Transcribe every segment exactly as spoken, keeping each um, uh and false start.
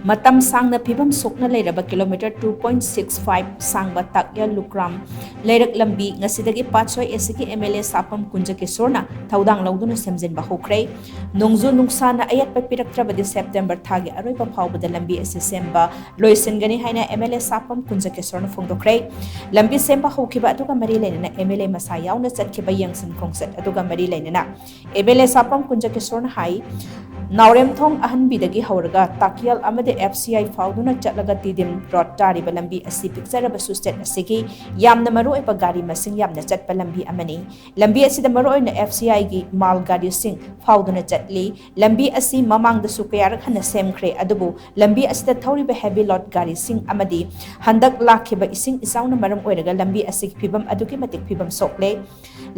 ꯃꯇꯝ ꯁꯥꯡꯅ ꯐꯤꯕꯝ ꯁꯣꯛꯅ ꯂꯩꯔꯕ kilometre two point six five ꯁꯥꯡꯕ ꯇꯥꯛꯌꯥ ꯂꯨꯀ꯭ꯔꯥꯝ ꯂꯩꯔꯛ ꯂꯝꯕꯤ ꯉꯁꯤꯗꯒꯤ ꯄꯥꯠꯁꯣꯏ ꯑꯦꯁꯤꯒꯤ ꯑꯦꯝ ꯑꯦꯜ ꯑꯦ ꯁꯥꯄꯝ ꯀꯨꯟꯖ ꯀꯤꯁꯣꯔꯅ ꯊꯧꯗꯥꯡ ꯂꯧꯗꯨꯅ ꯁꯦꯝꯖꯤꯟꯕ ꯍꯧꯈ꯭ꯔꯦ꯫ ꯅꯣꯡꯖꯨ ꯅꯨꯡꯁꯥꯅ ꯑꯌꯦꯠꯄ ꯄꯤꯔꯛꯇ꯭ꯔꯕꯗꯤ ꯁꯦꯞꯇꯦꯝꯕꯔ ꯊꯥꯒꯤ ꯑꯔꯣꯏꯕ ꯐꯥꯎꯕꯗ ꯂꯝꯕꯤ ꯑꯁꯤ ꯁꯦꯝꯕ ꯂꯣꯏꯁꯤꯟꯒꯅꯤ ꯍꯥꯏꯅ ꯑꯦꯝ ꯑꯦꯜ ꯑꯦ ꯁꯥꯄꯝ ꯀꯨꯟꯖ ꯀꯤꯁꯣꯔꯅ ꯐꯣꯡꯗꯣꯛꯈ꯭ꯔꯦ꯫ ꯂꯝꯕꯤ ꯁꯦꯝꯕ ꯍꯧꯈꯤꯕ ꯑꯗꯨꯒ ꯃꯔꯤ ꯂꯩꯅꯅ ꯑꯦꯝ ꯑꯦꯜ ꯑꯦ ꯃꯁꯥ ꯌꯥꯎꯅ ꯆꯠꯈꯤꯕ ꯌꯦꯡꯁꯤꯟ ꯈꯣꯡꯆꯠ ꯑꯗꯨꯒ ꯃꯔꯤ ꯂꯩꯅꯅ ꯑꯦꯝ ꯑꯦꯜ ꯑꯦ ꯁꯥꯄꯝ ꯀꯨꯟꯖ ꯀꯤꯁꯣꯔꯅ ꯍꯥꯏ, ꯅꯥꯎꯔꯦꯝꯊꯣꯡ ꯑꯍꯟꯕꯤꯗꯒꯤ ꯍꯧꯔꯒ ꯇꯥꯀꯤꯌꯥꯜ ꯑꯃꯗꯤ ꯑꯦꯐ ꯁꯤ ꯑꯥꯏ ꯐꯥꯎꯗꯨꯅ ꯆꯠꯂꯒ ꯇꯤꯗꯤꯝ ꯔꯣꯗ ꯇꯥꯔꯤꯕ ꯂꯝꯕꯤ ꯑꯁꯤ ꯄꯤꯛꯆꯔꯕꯁꯨ ꯁ꯭ꯇꯦꯠ ꯑꯁꯤꯒꯤ ꯌꯥꯝꯅ ꯃꯔꯨꯑꯣꯏꯕ ꯒꯥꯔꯤ ꯃꯁꯤꯡ ꯌꯥꯝꯅ ꯆꯠꯄ ꯂꯝꯕꯤ ꯑꯃꯅꯤ꯫ ꯂꯝꯕꯤ ꯑꯁꯤꯗ ꯃꯔꯨꯑꯣꯏꯅ ꯑꯦꯐ ꯁꯤ ꯑꯥꯏꯒꯤ ꯃꯥꯜ ꯒꯥꯔꯤꯁꯤꯡ ꯐꯥꯎꯗꯨꯅ ꯆꯠꯂꯤ꯫ ꯂꯝꯕꯤ ꯑꯁꯤ ꯃꯃꯥꯡꯗꯁꯨ ꯀꯌꯥꯔꯛ ꯍꯟꯅ ꯁꯦꯝꯈ꯭ꯔꯦ, ꯑꯗꯨꯕꯨ ꯂꯝꯕꯤ ꯑꯁꯤꯗ ꯊꯧꯔꯤꯕ ꯍꯦꯚꯤ ꯂꯣꯗ ꯒꯥꯔꯤꯁꯤꯡ ꯑꯃꯗꯤ ꯍꯟꯗꯛ ꯂꯥꯛꯈꯤꯕ ꯏꯁꯤꯡ ꯏꯆꯥꯎꯅ ꯃꯔꯝ ꯑꯣꯏꯔꯒ ꯂꯝꯕꯤ ꯑꯁꯤꯒꯤ ꯐꯤꯕꯝ ꯑꯗꯨꯛꯀꯤ ꯃꯇꯤꯛ ꯐꯤꯕꯝ ꯁꯣꯛꯂꯦ꯫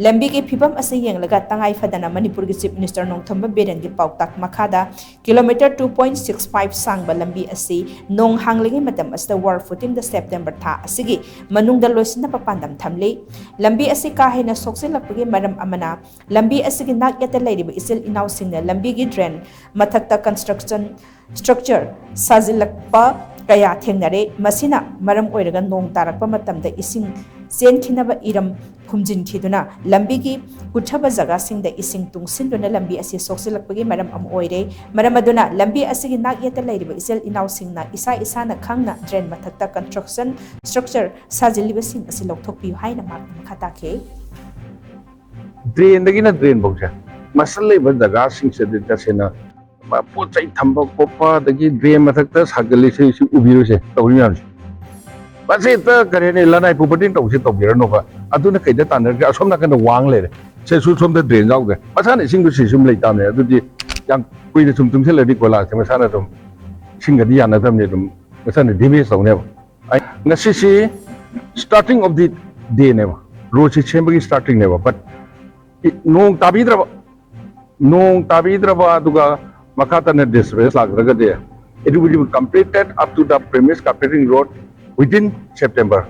ꯂꯝꯕꯤꯒꯤ ꯐꯤꯕꯝ ꯑꯁꯤ ꯌꯦꯡꯂꯒ ꯇꯉꯥꯏ ꯐꯗꯅ ꯃꯅꯤꯄꯨꯔꯒꯤ ꯆꯤꯐ ꯃꯤꯅꯤꯁꯇꯔ ꯅꯣꯡꯊꯣꯝꯕꯝ ꯕꯤꯔꯦꯟꯒꯤ ꯄꯥꯎꯇꯥꯛ ꯃꯈꯥꯗ kilometre two point six five ꯁꯥꯡꯕ ꯂꯝꯕꯤ ꯑꯁꯤ ꯅꯣꯡ ꯍꯥꯡꯂꯤꯉꯩ ꯃꯇꯝ ꯑꯁꯤꯗ ꯋꯥꯔ ꯐꯨꯇꯤꯡꯗ ꯁꯦꯞꯇꯦꯝꯕꯔ ꯊꯥ ꯑꯁꯤꯒꯤ ꯃꯅꯨꯡꯗ ꯂꯣꯏꯁꯤꯟꯅꯕ ꯄꯥꯟꯗꯝ ꯊꯝꯂꯤ꯫ ꯂꯝꯕꯤ ꯑꯁꯤ ꯀꯥ ꯍꯦꯟꯅ ꯁꯣꯛꯆꯤꯜꯂꯛꯄꯒꯤ ꯃꯔꯝ ꯑꯃꯅ ꯂꯝꯕꯤ ꯑꯁꯤꯒꯤ ꯅꯥꯛ ꯌꯦꯠꯇ ꯂꯩꯔꯤꯕ ꯏꯆꯤꯜ ꯏꯅꯥꯎꯁꯤꯡꯅ ꯂꯝꯕꯤꯒꯤ ꯗ꯭ꯔꯦꯟ ꯃꯊꯛꯇ ꯀꯟꯁꯇ꯭ꯔꯛꯁꯟ ꯁ꯭ꯇ꯭ꯔꯛꯆꯔ ꯁꯥꯖꯤꯜꯂꯛꯄ ꯀꯌꯥ ꯊꯦꯡꯅꯔꯦ꯫ ꯃꯁꯤꯅ ꯃꯔꯝ ꯑꯣꯏꯔꯒ ꯅꯣꯡ ꯇꯥꯔꯛꯄ ꯃꯇꯝꯗ ꯏꯁꯤꯡ ꯆꯦꯟꯈꯤꯅꯕ ꯏꯔꯝ ꯐꯨꯝꯖꯤꯟꯈꯤꯗꯨꯅ ꯂꯝꯕꯤꯒꯤ ꯀꯨꯠꯊꯕ ꯖꯒꯥꯁꯤꯡꯗ ꯏꯁꯤꯡ ꯇꯨꯡꯁꯤꯟꯗꯨꯅ ꯂꯝꯕꯤ ꯑꯁꯤ ꯁꯣꯛꯆꯤꯜꯂꯛꯄꯒꯤ ꯃꯔꯝ ꯑꯃ ꯑꯣꯏꯔꯦ꯫ ꯃꯔꯝ ꯑꯗꯨꯅ ꯂꯝꯕꯤ ꯑꯁꯤꯒꯤ ꯅꯥꯛ ꯌꯦꯠꯇ ꯂꯩꯔꯤꯕ ꯏꯆꯤꯜ ꯏꯅꯥꯎꯁꯤꯡꯅ ꯏꯁꯥ ꯏꯁꯥꯅ ꯈꯪꯅ ꯗ꯭ꯔꯦꯟ ꯃꯊꯛꯇ ꯀꯟꯁꯇ꯭ꯔꯛꯁꯟ ꯁ꯭ꯇ꯭ꯔꯛꯆꯔ ꯁꯥꯖꯤꯜꯂꯤꯕꯁꯤꯡ ꯑꯁꯤ ꯂꯧꯊꯣꯛꯄꯤꯌꯨ ꯍꯥꯏꯅ ꯃꯍꯥꯛꯅ ꯃꯈꯥ ꯇꯥꯈꯤ꯫ ꯗ꯭ꯔꯦꯟꯗꯒꯤꯅ ꯗ꯭ꯔꯦꯟ ꯐꯥꯎꯁꯦ ꯃꯁꯜ ꯂꯩꯕ ꯖꯒꯥꯁꯤꯡꯁꯤꯗꯤ ꯇꯁꯦꯡꯅ ꯄꯣꯠ ꯆꯩ ꯊꯝꯕ ꯈꯣꯠꯄ ꯑꯗꯒꯤ ꯗ꯭ꯔꯦꯟ ꯃꯊꯛꯇ ꯁꯥꯒꯠꯂꯤꯁꯦ ꯁꯤ ꯎꯕꯤꯔꯨꯁꯦ ꯇꯧꯔꯤ ꯃꯌꯥꯝꯁꯦ꯫ ꯃꯁꯤ ꯍꯦꯛꯇ ꯀꯔꯤ ꯍꯥꯏꯅꯤ, ꯂꯅꯥꯏ ꯄ꯭ꯔꯣꯄꯔꯇꯤꯅ ꯇꯧꯁꯤ ꯇꯧꯕꯤꯔꯅꯣꯕ꯫ ꯑꯗꯨꯅ ꯀꯩꯗ ꯇꯥꯟꯅꯔꯒꯦ? ꯑꯁꯣꯝ ꯅꯥꯀꯟꯗ ꯋꯥꯡ ꯂꯩꯔꯦ꯫ ꯁꯦ ꯁꯨ ꯁꯣꯝꯗ ꯗ꯭ꯔꯦꯟ ꯌꯥꯎꯗ꯭ꯔꯦ꯫ ꯃꯁꯥꯅ ꯏꯁꯤꯡꯗꯣ ꯁꯤ ꯁꯨꯝ ꯂꯩ ꯇꯥꯕꯅꯦ꯫ ꯑꯗꯨꯗꯤ ꯌꯥꯝ ꯀꯨꯏꯅ ꯁꯨꯝ ꯇꯨꯡꯁꯤꯜꯂꯗꯤ ꯀꯣꯏꯂꯥꯁꯁꯦ ꯃꯁꯥꯅ ꯑꯗꯨꯝ ꯏꯁꯤꯡꯒꯗꯤ ꯌꯥꯅꯗꯕꯅꯤ, ꯑꯗꯨꯝ ꯃꯁꯥꯅ ꯗꯦꯃꯦꯖ ꯇꯧꯅꯦꯕ꯫ ꯑꯩ ꯉꯁꯤꯁꯤ starting of the dayꯅꯦꯕ, ꯔꯣꯗꯁꯤ ꯁꯦꯝꯕꯒꯤ startingꯅꯦꯕ꯫ But ꯅꯣꯡ ꯇꯥꯕꯤꯗ꯭ꯔꯕ, ꯅꯣꯡ ꯇꯥꯕꯤꯗ꯭ꯔꯕ ꯑꯗꯨꯒ ꯃꯈꯥ ꯇꯥꯅ disturbance ꯂꯥꯛꯇ꯭ꯔꯒꯗꯤ it will be completed up to the premise completing road within September꯫